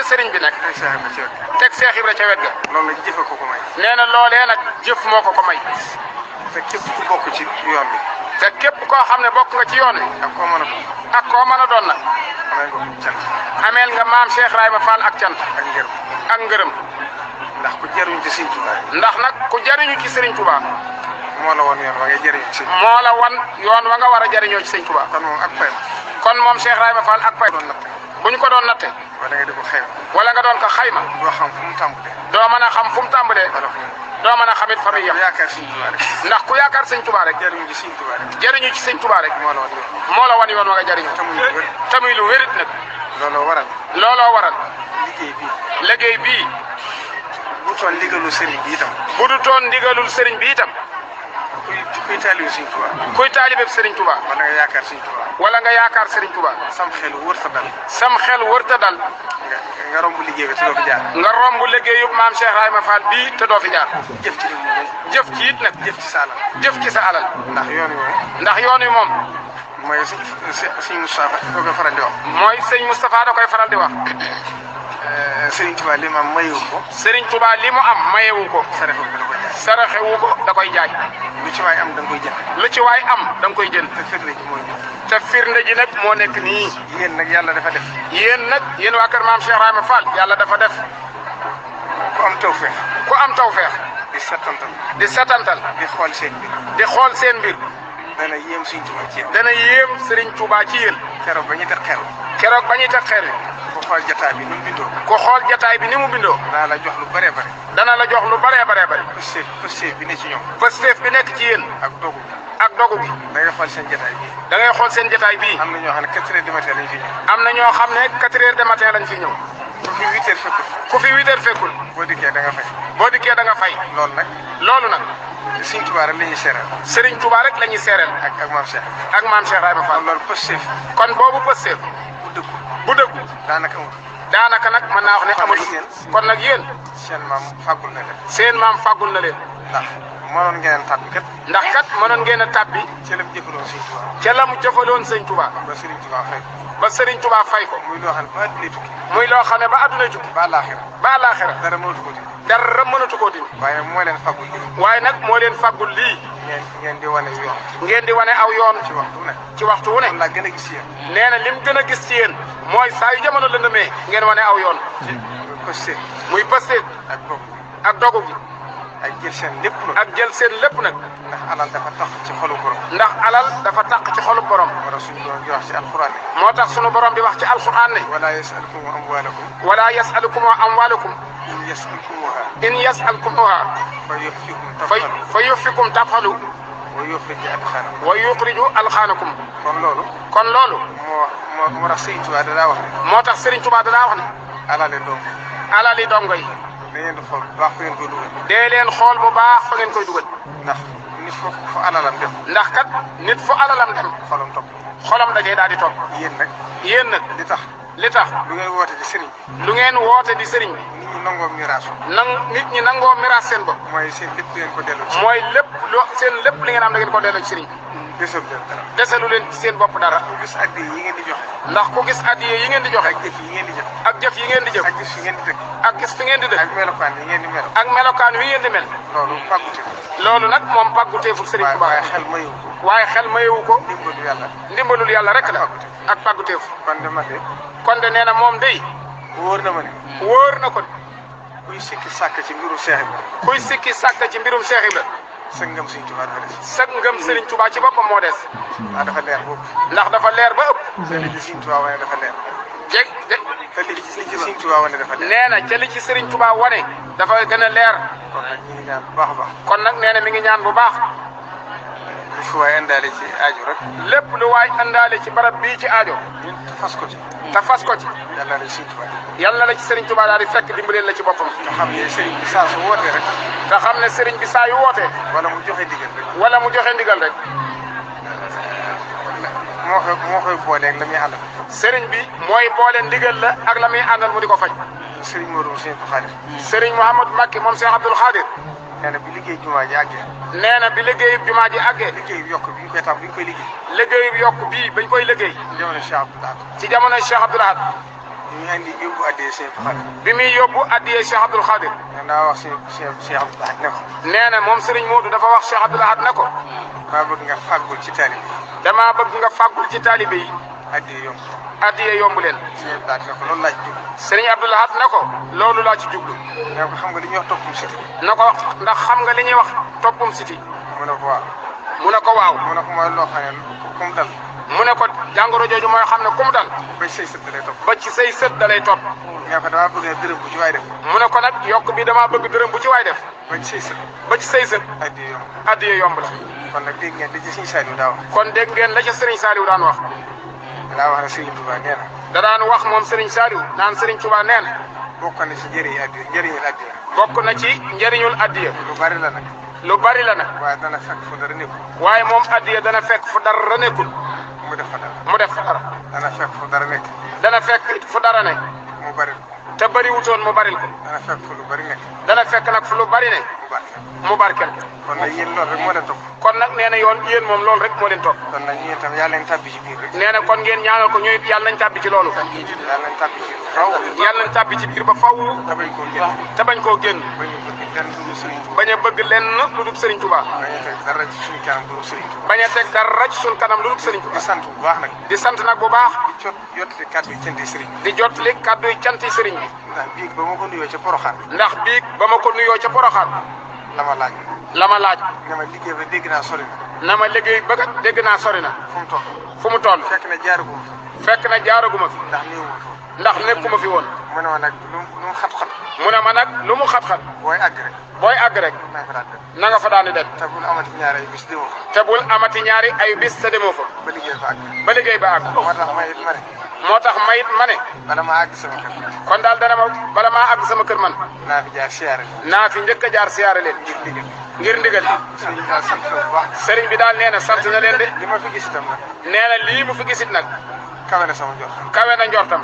sëriñ bi nag teg Cheikh Ibra ca wet ga loolu nag jëfe ko may. nee na loolee nag jëf moo ko may te képp ku bokk ci yoon bi. te képp koo xam ne bokk nga ci yoon wi ak koo mën a doon. ak koo mën a doon nag amee nga ko cant. ameel nga maam Cheikh Ibrahima Fall ak cant ak ngërëm. ak ngërëm ndax ku jariñu ci Sëriñ Tuubaa. ndax nag ku jariñu ci Sëriñ Tuubaa moo la wan yoon wa ngay jariñu ci. moo la wan yoon wa nga war a jariñoo ci Sëriñ Tuubaa kon moom ak payam. kon moom Cheikh Ibrahima Fall ak pay doon natt. bu ñu ko doon natte wala nga di ko xayma. wala nga doon ko xayma doo xam fu mu tàmbalee. doo mën a xam fu mu tàmbalee wala fu mu. doo mën a xamit fa muy yem yaakaar Sëriñ Tuubaa rek. ndax ku yaakaar Sëriñ Tuubaa rek jariñu ci Sëriñ Tuubaa rek. jariñu ci Sëriñ Tuubaa rek moo la wan yoon. moo la wan yoon wa nga jariñu te muy lu wér. te muy lu wérit nag looloo waral. looloo waral liggéey bii. liggéey bii bu toon ndigalu sëriñ bi itam. bu du toon ndigalul sëriñ bi itam kuy taalibe Sëriñ Tuubaa. kuy taalibeb Sëriñ Tuubaa wala nga yaakaar Sëriñ Tuubaa. wala nga yaakaar Sëriñ Tuubaa sam xel wër sa dal. sam xel wërta dal nga romb liggéey bi te doo fi jaar. nga romb liggéeyub maam Cheikh Ibrahima Fall bii te doo fi jaar jëf ci li mu jëf ci it nag jëf ci sa alal. jëf ci sa alal ndax yoon wi moom. ndax yoon wi moom mooy Sëriñ Moustapha doo koy faral di wax. mooy sëñ Moustapha da koy faral di wax Sëriñ Tuubaa li ma mayewu ko. Sëriñ Tuubaa li mu am mayewu ko saraxewu ko da koy jaay. saraxewu ko da koy jaay lu ci waay am da nga koy jënd. lu ci waay am da nga koy jënd te firnde ji mooy ñëw. te firnde ji nag moo nekk nii yéen nag yàlla dafa def. yéen nag yéen waa kër maam Cheikh Ibrahima Fall yàlla dafa def ku am tawfeex. ku am tawfeex di settantal. di setantal di xool seen mbir. di xool seen mbir dana yéem Sëriñ Tuubaa ci yéen. dana yéem Sëriñ Tuubaa ci yéen keroog ba ñu teg xel. keroog ba ñuy teg xeer wi ku xool jotaay bi ni mu bindoo. ku xool jataay bi ni mu bindoo daa la jox lu bëree bëri. dana la jox lu baree baree bëri pësteef bi ne ci ñoom. pësteef bi nekk ci yéen ak dogu. ak dogu gi da ngay xool seen jotaay bi. da ngay xool seen jataay bii am na ñoo xam ne 4 heures du matin lañ fi ñëw. am na ñoo xam ne 4 heures de matin lañ fi ñëw ku fi 8 heures fekkul. ku fi 8 heures fekkul boo dikkee da nga fay. boo dikkee da nga fay loolu nag loolu nag Sëriñ Tuubaa rek la ñuy seeral. Sëriñ Tuubaa rek la ñuy seereel ak maam Cheikh. ak maam Cheikh Ibrahima kon Fall loolu pësteef kon boobu pësteef bu dëggu bu dëggu daanaka amul. daanaka nag mën naa wax ne amatu kon nag yéen seen maam fàggul na leen. seen maam fàggul na leen ndax mënoon ngeen tàbbi kat. ndax kat mënoon ngeen a tàbbi ci la mu jëfandoo Sëriñ Tuubaa. ca la mu jëfaloon Sëriñ Tuubaa ba Sëriñ Tuubaa fay ko. ba Sëriñ Tuubaa fay ko muy loo xam ne ba àdduna tukki. muy loo xam ne ba àdduna tukki ba àllaaxira. ba àllaaxira dara mënatu ko dindi. dara mënatu koo dindi waaye moo leen fàggul lii. waaye nag moo leen fàggul lii ngeen di wane yoon. ngeen di wane aw yoon ci waxtu ne. ci waxtu wu ne loolu laa gën a gis yéen. nee na lim gën a gis ci yéen mooy saa yu jamono lëndëmee ngeen wane aw yoon pësteef muy pësteef ak bopp ak dogu gi ak jël seen lépp nag. ak jël seen lépp nag ndax alal dafa tax ci xolu borom. ndax alal dafa taq ci xolub borom wala suñu borom di wax ci alxuraan ne. moo tax sunu borom di wax ci alquran ne wala yasalukum amwaalakum wala yasalukum amwaalakum in yasalkumuha in yasalkumuha fa yuhfikum fa tafhalu fa yufikum tafhalu wa yukhrij adxaanakum. wa yuxriju alxaanakum kon loolu. kon loolu moo tax Sëriñ Tuubaa daa wax ne. moo tax Sëriñ Tuubaa danaa wax ne alale doom. alali dongo yi da ngeen di xool bu baax fu ngeen koy dugal. dee leen xool bu baax fa ngeen koy dugal ndax nit fu alalam dem. ndax kat nit fu alalam dem xolam topp. xolam dajee daal di topp yéen nag. yéen nag li tax. li tax lu ngeen woote di sëriñ. lu ngeen woote di sëriñ bi nit ñi nangoo miraasu. nit ñi nangoo miraas seen bopp mooy seen lépp ngeen ko delloo ci. mooy lépp seen lépp li ngeen am da ngeen ko delloo ci sëriñ bi desal leen dara. deselu leen ci seen bopp dara ku gis addi yi ngeen di joxe. ndax ku gis addiye yi ngeen di joxe ak jëf yi ngeen di jëf. ak jëf yi ngeen di jëf ak gis fi ngeen di dëkk. ak gis fi ngeen di dëkk ak melokaan yi ngeen di mel. ak melokaan wi ngeen di mel loolu pàggute. loolu nag moom pàgguteeful Sëriñ Tuubaa waaye xel mayu ko. waaye xel mayewu ko dimbalu yàlla. ndimbalul yàlla rek la ak pàgguteefu kon de man de. kon de nee na moom day wóor na ma ne. wóor na ko kuy sikki sàkk ci mbiru Seex Ibra. kuy sikki sàkk ci mbirum Cheikh Ibra sa ngëm Sëriñ Tuubaa dafa des. sa ngëm Sëriñ Tuubaa ci boppam moo des ndax dafa leer boobu. ndax dafa leer ba ëpp te li ci Sëriñ Tuubaa wane dafa leer. jeg te li ci Sëriñ Tuubaa wane dafa leer. nee na ca li ci Sëriñ Tuubaa wane dafa gën a leer kon nag ñu ngi ñaan bu baax a baax. kon nag nee na mi ngi ñaan bu baax lu fi waay indaale ci aaju rek. lépp lu waay àndaale ci barab bii ci aajo ñun fas ko ci. te fas ko ci yàlla na Sëriñ Tuubaa. yàlla na la ci Sëriñ Tuubaa daal di fekk dimbaleel la ci boppam nga xam ne sëriñ bi saa su wootee rek. te xam ne sëriñ bi saa yu wootee wala mu joxe ndigal rek. wala mu joxe ndigal rek moo koy booleeg la muy àndal. sëriñ bi mooy boole ndigal la ak la muy àndal mu di ko faj sëriñ Modou Moussa Khadr. sëriñ Mouhamadou Mbacké moom Cheikh Abdou Khadr nee na bi liggéey jumaa ji àggee. nee na bi liggéeyub jumaa ji àggee liggéey bi yokk bi ñu koy tax bi ñu koy liggéey. liggéeyub yokk bii bañ koy liggéey jamono Cheikh Abdou Khadr. ci jamono Cheikh Abdou Khadr ñu andi yóbbu addee Cheikh Khadr. bi muy yóbbu addiyee Cheikh Abdou Khadr. daa wax Cheikh Abdou Khadr ne ko. nee na moom Serigne Modou dafa wax Cheikh Abdou Khadr ne ko. maa bëgg nga fàggul ci taalibe yi. damaa bëgg nga fàggul ci taalibe yi. addee yomb. addiyee yomb leen. Cheikh Abdou Khadr ne ko loolu laaj jublu. Serigne Abdou Khadr ne ko loolu laa ci jublu. ne ko xam nga li ñuy wax toppum siti. na ko ndax xam nga li ñuy wax toppum siti. mu ne ko waaw. mu ne ko waaw. mu ne ko mooy loo xam ne kum dal. mu ne ko jàngoro jooju mooy xam ne ku mu dal. ba ci say sët da lay topp. ba ci say sët da lay topp. ne ko damaa bëgg dërëm bu ci waay def. mu ne ko nag yokk bi damaa bëgg dërëm bu ci waay def. ba ci say sët. ba ci say sët. addee yomb. addiyee yomb la. kon nag dégg ngeen li ci Serigne Saliou daa wax. kon dégg ngeen la ca Serigne Saliou daan wax. daa wax ne Serigne Touba nee na. da daan wax moom Serigne Saliou naan Serigne Touba nee na. bokk na ci njëriñul addiya. bokk na ci njëriñul addiya. lu bari la nag. lu bari la nag. waaye dana fekk fu dara nekkul. waaye moom addiya dana fekk fu dara nekkul. mu def fa dara. mu def fa dara. dana fekk fu dara nekk. dana fekk fu dara ne. mu bari ko. te bari wutoon mu baril ko. dana fekk fu lu bari nekk. dana fekk nag fu lu bari ne. mu barkeel. mu barkel. kon nag yéen loolu rek moo leen topp. kon nag nee na yoon yéen moom loolu rek moo leen topp. kon nag ñun itam yàlla nañ tàbbi ci biir rek. nee na kon ngeen ñaanal ko ñuy yàlla nañ tàbbi ci loolu. yàlla nañ tàbbi ci faw. yàlla nañ tàbbi ci biir ba faw. te bañ koo génn. te bañ koo génn. bañ a bëgg lenn lu dul Serigne Touba. bañ a bëgg lenn lu dul Serigne Touba. bañ a teg dara ci suñu kanam lu dul Serigne Touba. bañ a teg dara ci suñu kanam lu dul Serigne Touba. di sant bu baax nag. di sant nag bu baax. di jottali kàddu yi canti Serigne bi. di jottali kàddu yi canti Serigne bi. ndax biig ba ma ko nuyoo ca Porokhane. ndax biig ba ma ko nuyoo ca Porokhane. la ma laaj. la ma laaj. ne ma liggéey ba dégg naa sori na. na ma liggéey ba kat dégg naa sori na. fu mu toll. fu mu toll. fekk na jaaraguma fi. fekk na jaaraguma fi. ndax néew ma fi. ndax nekkuma fi woon. mu ne ma nag lu mu xat-xat. mu ne ma nag lu mu xat-xat. booy àgg rek. booy àgg rek. naa fa daan dem. na nga fa daan di dem. te bul amati ñaari ay bis demoo fa. te bul amati ñaari ay bis te demoo fa. ba liggéey ba àgg. ba liggéey ba àgg. moo tax may it ma ne. moo tax mayit ma ne. bala maa àgg sama kër. kon daal dana ma bala maa àgg sama kër man. naa fi jaar siyaare. naa fi njëkk a jaar siyaare leen. ngir ndigal. ngir ndigal li. sëriñ bi daal sant na bu baax. sëriñ bi daal nee na sant na leen de. li ma fi gis itam nag. nee na lii mu fi gisit nag. kawe na sama njort. kawe na njortam.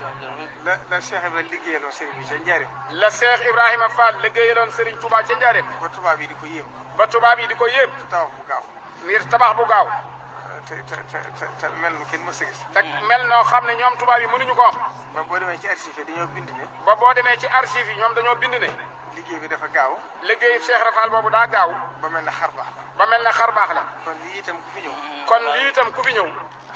la Cheikh Ibrahima liggéeyaloon sëriñ bi ca Njaaréem. la Cheikh Ibrahima Fall liggéeyaloon Serigne Touba ca Njaaréem. ba tubaab yi di ko yéem. ba tubaab yi di ko yéem. tabax bu gaaw. ngir tabax bu gaaw. te mel nu kenn mës a gis. te mel noo xam ne ñoom tubaab yi mënuñu ko wax. ba boo demee ci archive yi dañoo bind ne. ba boo demee ci archive yi ñoom dañoo bind ne. liggéey bi dafa gaaw. liggéey Cheikh Rafal boobu daa gaaw. ba mel ne xar baax la. ba mel ne xar baax la. kon lii itam ku fi ñëw. kon lii itam ku fi ñëw.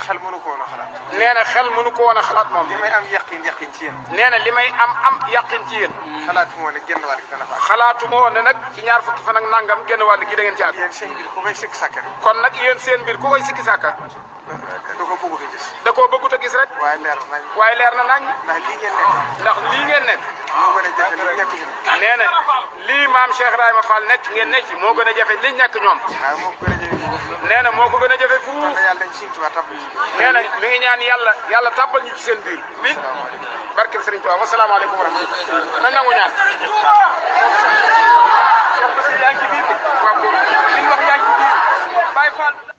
xel mënu ko woon a xalaat. nee na xel mënu ko woon a xalaat moom. li may am yaqin ci yéen. nee na li may am yaqin ci yéen. xalaatu moo ne genn wàll gi dana fa. xalaatu moo ne nag ci ñaar fukki fan ak nangam genn wàll gi da ngeen ci àgg. yéen seen mbir ku koy sikki sàkka rek. kon nag yéen seen mbir ku koy sikki sàkka. da ko bëggut a gis. da koo bëggut a gis rek. waaye leer nañ. waaye leer na nañ. ndax lii ngeen nekk. ndax lii ngeen nekk. moo gën a jafe li nekk ñun. nee na lii maam Cheikh Ibrahima Fall nekk ngeen nekk moo gën a jafe li nekk ñoom. waaw moo ko gën a jafe. nee na moo ko gën a jafe fuuf. kon yàlla dañ siy tubaab tab. nee na mi ngi ñaan yàlla tàbbal ñu ci seen biir. bi barke Serigne Touba wasalaamaaleykum wa rahmatulah. na nangu ñaan. Cheikh Bass yaa ngi ci biir. waaw góor li ñu wax yaa ngi ci biir. Baye Fall.